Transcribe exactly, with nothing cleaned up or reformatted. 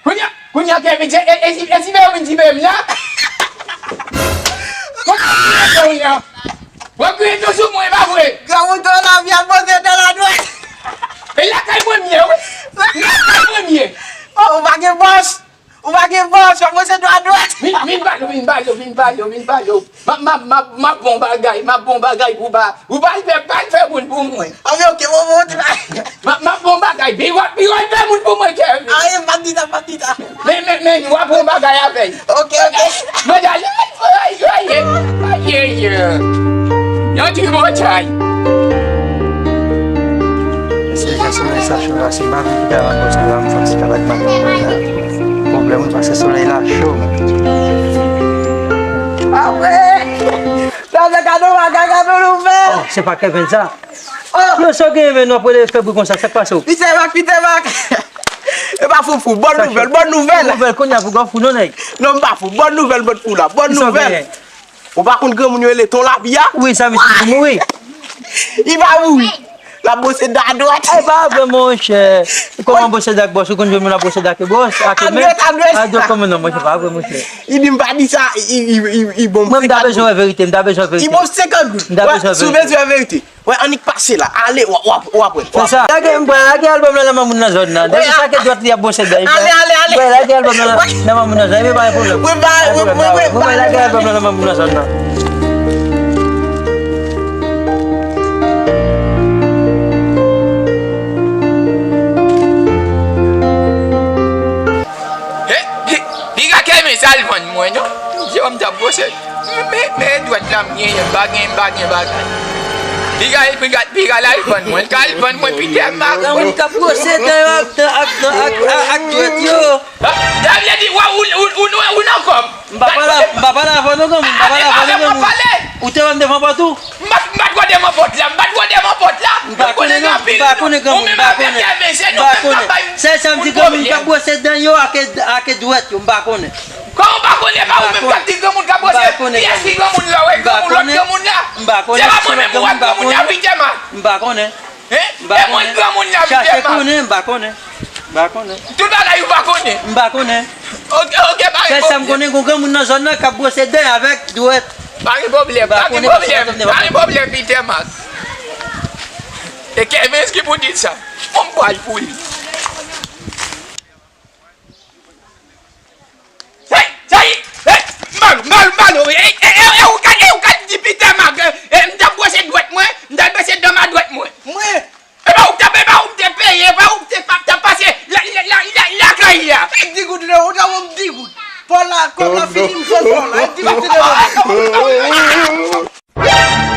Kounye a, kounye a, Kevin, se, e, e, e, e, si Veyo vin tibe m la? Mwen kriye tou sou mwen, e pa vre? Granmoun tou la, vye bòs de la dwèt. E lakay mwen m ye, wi. Lakay mwen m ye. Oh, ou pa gen bòs. Ou pa gen bòs, w ap bòse dwa dwèt. Vin, vin ba yo, vin ba yo, vin ba yo, vin ba yo. M ap, m ap, m ap, m ap bon bagay, m ap bon bagay pou ba. Ou pa al fè, pa al fè moun pou mwen. Anben, oke, bon, bon, oke. M ap, m ap bon bagay, pi w ap, pi w al fè moun pou mwen, Kevin. Aye, m ap di sa, m ap di sa. Men, men, men, w ap bon bagay avè l. Oke, oke. Mwen ale, aye, aye, aye, aye. Yon ti bon chay. Mesye, jan solèy sa cho la, si m pa vin kite avan konsa la, m santi avèk madanm mwen la. Pwoblèm wi, paske solèy la cho. Apre, sa se kado bagay, kado nouvèl. Oh, se pa Kevin sa? Oh. Yo, sa w genyen, men, nou ap rele fè bri konsa, sa k pase w? Peter Mac, Peter Mac. E pa fou, fou, bòn nouvèl, bòn nouvèl. Nouvèl, kounye a, pou gòf ou non, nèg. Non, m pa fou, bòn nouvèl, bòn fou la, bòn nouvèl. Ou pa konn granmoun yo rele Ton Lapli a? Wi, sa misye ki mouri. Li pa mouri. L ap bwose dwa dwèt. E pa vre, monchè. Kòman bwose dwa ak bwòs? Ou konn jwenn moun ap bwose dwa ak bwòs, ak men? Adwèt, adwèt. Adwèt kòman non, monchè, pa vre, monchè. Li di m pa di sa, li, li, li, li bon m senkant goud. Mwen, m ta bezwen wè verite, m ta bezwen wè verite. Li bon m senkant goud. M ta bezwen wè verite. Wè, si w bezwen wè verite. Wè, annik pase la. Ale, w a, w a, w a pran. Fè sa. Lage, m pral lage albòm nan nan men moun nan zòn nan. Depi sa ke dwèt li ap bwose dwa. Ale, ale, ale. M pral lage albòm nan nan men moun nan zòn. Epi pa gen pwoblèm. Wi, ba, wi, wi, wi, ba. Mwen lage albòm nan nan men moun nan zòn nan. He, he, piga ke men sa l vann mwen, non? Di w m t ap bwose. Men, men dwèt la m genyen, m pa gen, m pa gen bagay. Piga, piga, piga l al vann mwen, l ka al vann mwen Peter Mac. Granmoun k ap bwose dan yo ak, ak, ak, ak, ak dwèt yo. Sa vle di, wa, ou, ou, ou, ou, ou nan kòm. M pa pale, m pa pale avè w non, granmoun, m pa pale avè w non, granmoun. Ou te wè m devan pòt ou? M pa t, m pa t wè devan pòt la, m pa t wè devan pòt la. M pa konnen, granmoun, m pa konnen, granmoun, m pa konnen. M pa konnen. Sèl sa m di, granmoun k ap bwose dan yo ak, ak dwèt yo, m pa konnen. Kòman w pa konnen? Pa ou menm k ap di granmoun k ap bwose. Kiyès ki granmoun la? Wè granmoun, lòt granmoun la. M pa konnen. Se pa mwen menm ou wè granmoun la, Peter Mac. M pa konnen. Hein? M pa konnen. E mwen granmoun la, Peter Mac. Chache konnen, m pa konnen. M pa konnen. Tout bagay ou pa konnen. M pa konnen. Oke, oke, pa gen pwoblèm. Sèl sa m konnen, gon granmoun nan zòn nan k ap bwose dan avèk dwèt. Pa gen pwoblèm, pa gen pwoblèm, pa gen pwoblèm, Peter Mac. E Kevens ki pou di sa. Bon, m pral pou li. Hey, hey, hey, Malo, Malo, Malo, e, e, e, e, ou ka, e, ou ka di Peter Mac, e, e, m t ap bwose dwèt mwen, m t ap bwose dan m a dwèt mwen. Mwen? E pa ou k t ap, e pa ou k te peye, e pa ou k te pa, t ap pase la, la, la, la, lakay la. E di goud, ou ta wè m di goud. Pòl la, kòb la fini, m fè pòl la. E di goud, te devan.